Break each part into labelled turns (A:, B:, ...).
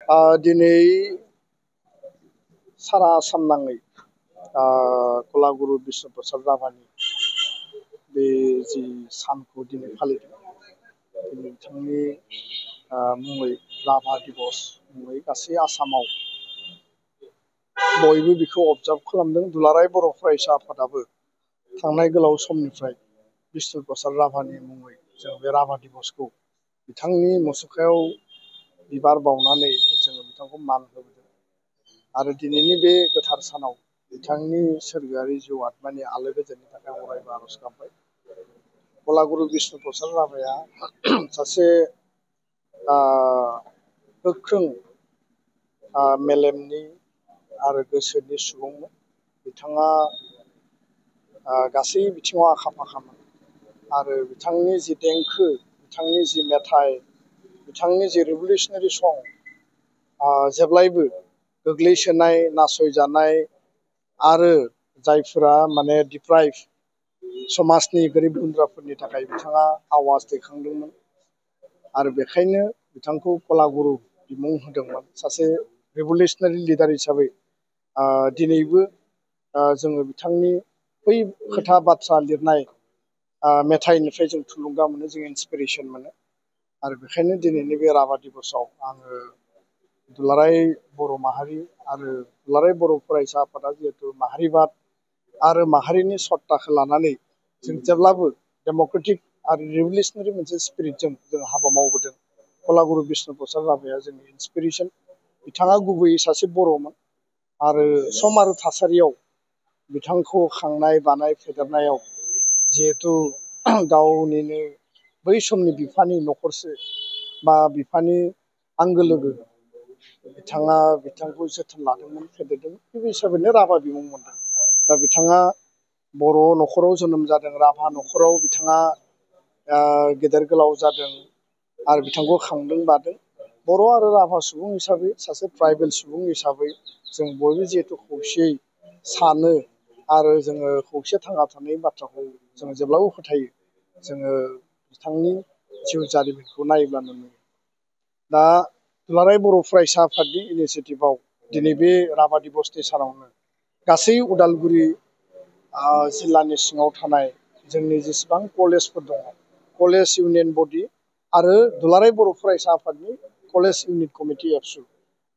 A: दिनै सारा आसाम नाङै कलागुरु बिष्णु प्रसाद राभानि बे जि सानखौ दिनै फालिदों। दिनै बिथांनि मुङै राभा दिबस मुङै गासै आसामाव बयबो बेखौ अबजार्भ खालामदों। दुलाराय बर' फरायसा आफादाबो थांनाय गोलाव समनिफ्राय बिष्णु प्रसाद राभानि मुङै जों बे राभा दिबसखौ बिथांनि मुसुखायाव बिबार बावनानै जोङो बिथांखौ मान होबोदों आरो दिनैनि बे गोथार सानाव बिथांनि सोरगोआरि जिउ आत्मानि आलो गोजोननि थाखाय अरायबो आरज गाबबाय। कलागुरु बिष्णु प्रसाद राभाया सासे गोख्रों मेलेमनि आरो गोसोनि सुबुंमोन। बिथाङा गासै बिथिङाव आखा फाखामोन आरो बिथांनि जि देंखो, बिथांनि जि मेथाइ, बिथांनि जि रिभलिउसनारि सं, जेब्लायबो गोग्लैसोनाय, नासयजानाय आरो जायफोरा माने डिप्राइभ समाजनि गोरिब गुन्द्राफोरनि थाखाय बिथाङा आवाज दैखांदोंमोन आरो बेखायनो बिथांखौ कलागुरु बिमुं होदोंमोन। सासे रिभलिउसनारि लिडार हिसाबै दिनैबो जोङो बिथांनि बै खोथा बाथ्रा लिरनाय मेथाइनिफ्राय जों थुलुंगा मोनो, जों इन्सपिरेसन मोनो आरो बेखायनो दिनैनि बे राभा दिबसआव आङो दुलाराय बर' माहारि आरो दुलाराय बर' फरायसा आफादा जिहेतु माहारिबाद आरो माहारिनि सत्ताखौ लानानै जों जेब्लाबो डेम'क्रेटिक आरो रिभलिउसनारि मोनसे स्पिरिटजों जों हाबा मावबोदों। कलागुरु बिष्णु प्रसाद राभाया जोंनि इन्सपिरेसन। बिथाङा गुबैयै सासे बर'मोन आरो सम आरो थासारियाव बिथांखौ खांनाय बानाय फेदेरनायाव जिहेथु गावनिनो बै समनि बिफानि न'खरसे बा बिफानि आंगो लोगो बिथाङा बिथांखौ जोथोन लादोंमोन, फेदेरदोंमोन। बे हिसाबैनो राभा बिमुं मोनदों। दा बिथाङा बर' न'खराव जोनोम जादों, राभा न'खराव बिथाङा गेदेर गोलाव जादों आरो बिथांखौ खांदों बादों। बर' आरो राभा सुबुं हिसाबै, सासे ट्राइबेल सुबुं हिसाबै जों बयबो जिहेतु खौसेयै सानो आरो जोङो खौसे थांना थानायनि बाथ्राखौ जोङो जेब्लाबो फोथायो। जोङो बिथांनि जिउ जारिमिनखौ नायोब्लानो नुयो। दा दुलाराय बर' फरायसा आफादनि इनिसियेटिभआव दिनै बे राभा दिबसनि सानावनो गासै उदालगुरि जिल्लानि सिङाव थानाय जोंनि जेसेबां कलेजफोर दङ, कलेज इउनियन बडि आरो दुलाराय बर' फरायसा आफादनि कलेज इउनिट कमिटि एबसु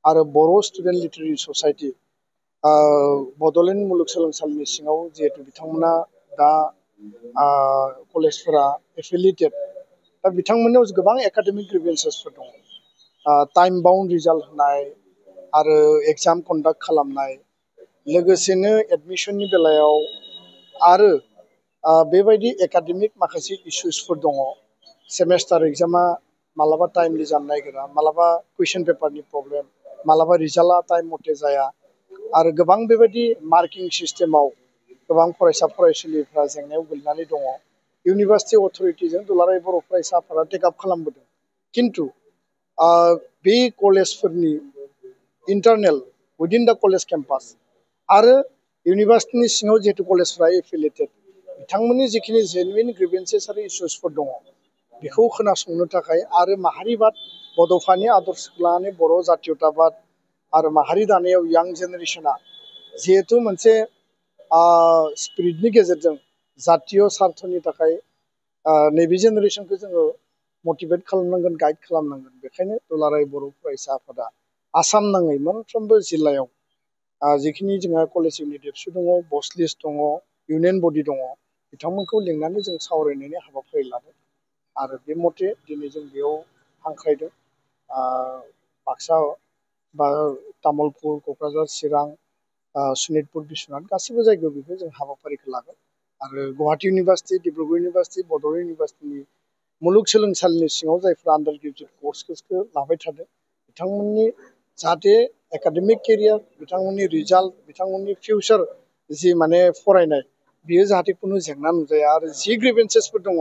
A: आरो बर' स्टुडेन्ट लिटारेरि ससाइटि बड'लेण्ड मुलुगसोलोंसालिनि सिङाव जिहेतु बिथांमोना दा कलेजफोरा एफिलिएटेड, दा बिथांमोननियाव गोबां एकाडेमिक ग्रिभेन्सेसफोर दङ। टाइम बाउन्ड रिजाल्ट होनाय आरो एग्जाम कन्डाक्ट खालामनाय, लोगोसेनो एडमिसननि बेलायाव आरो बेबायदि एकाडेमिक माखासे इसुसफोर दङ। सेमेस्टार एग्जामा मालाबा टाइमलि जानो नागिरा, मालाबा कुइसन पेपारनि प्रब्लेम, मालाबा रिजाल्टआ टाइम मथे जाया आरो गोबां बेबायदि मार्किं सिस्टेमाव गोबां फरायसा फरायसुलिफ्रा जेंनायाव गोग्लैनानै दङ। इउनिभार्सिटि अथरिटिजों दुलाराय बर' फरायसा आफादा टेकआप खालामबोदों। खिन्थु बे कलेजफोरनि इन्टारनेल उइदिन दा कलेज केम्पास आरो इउनिभार्सिटिनि सिङाव जिहेतु कलेजफ्रा एफिलिएटेड, बिथांमोननि जिखिनि जेनुइन ग्रिभेन्सेस आरो इसुसफोर दङ बेखौ खोनासंनो थाखाय आरो माहारिबाद बड'फानि आदर्शखौ लानानै बर' जातीयताबाद आरो माहारि दानायाव यां जेनेरेसना जिहेतु मोनसे स्पिरिटनि गेजेरजों जातीय सार्थनि थाखाय नैबे जेनेरेसनखौ जोङो मटिभेट खालामनांगोन, गाइड खालामनांगोन। बेखायनो दुलाराय बर' फरायसा आफादा आसाम नाङै मोनफ्रोमबो जिल्लायाव जिखिनि जोंहा कलेज इउनिट एबसु दङ, बस लिस्ट दङ, इउनियन बडि दङ, बिथांमोनखौ लिंनानै जों सावरायनायनि हाबाफारि लादों आरो बे मथे दिनै जों बेयाव हांख्रायदों। बाक्सा बा तामुलपुर, क'क्राझार, चिरां, सनितपुर, बिश्वनाथ गासैबो जायगायाव बेखौ जों हाबाफारिखौ लागोन आरो गुवाहाटि इउनिभार्सिटि, डिब्रुगड़ इउनिभार्सिटि, बड'लेण्ड इउनिभार्सिटिनि मुलुगसोलोंसालिनि सिङाव जायफ्रा आन्दार ग्रेजुवेट कर्सखौ लाबाय थादों बिथांमोननि जाहाथे एकाडेमिक केरियार, बिथांमोननि रिजाल्ट, बिथांमोननि फिउचार जि माने फरायनाय बियो जाहाथे खुनु जेंना नुजाया आरो जि ग्रिभेन्सेसफोर दङ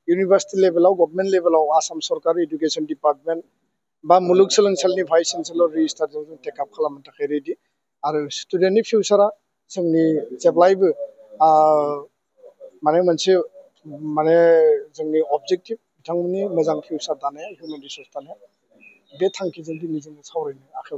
A: इउनिभार्सिटि लेभेलाव, गभर्नमेन्ट लेभेलाव आसाम सरकार इडुकेसन डिपार्टमेन्ट बा मुलुगसोलोंसालिनि भाइस चेन्सेलर रेजिस्टारजों जों टेकआप खालामनो थाखाय रेडि आरो स्टुडेन्टनि फिउचारा जोंनि जेब्लायबो माने मोनसे माने जोंनि अबजेक्टिभ बिथांमोननि मोजां फिउचार दानाया, हिउमेन रिसर्स दानाया। बे थांखिजों दिनै जोङो सावरायनो आखायाव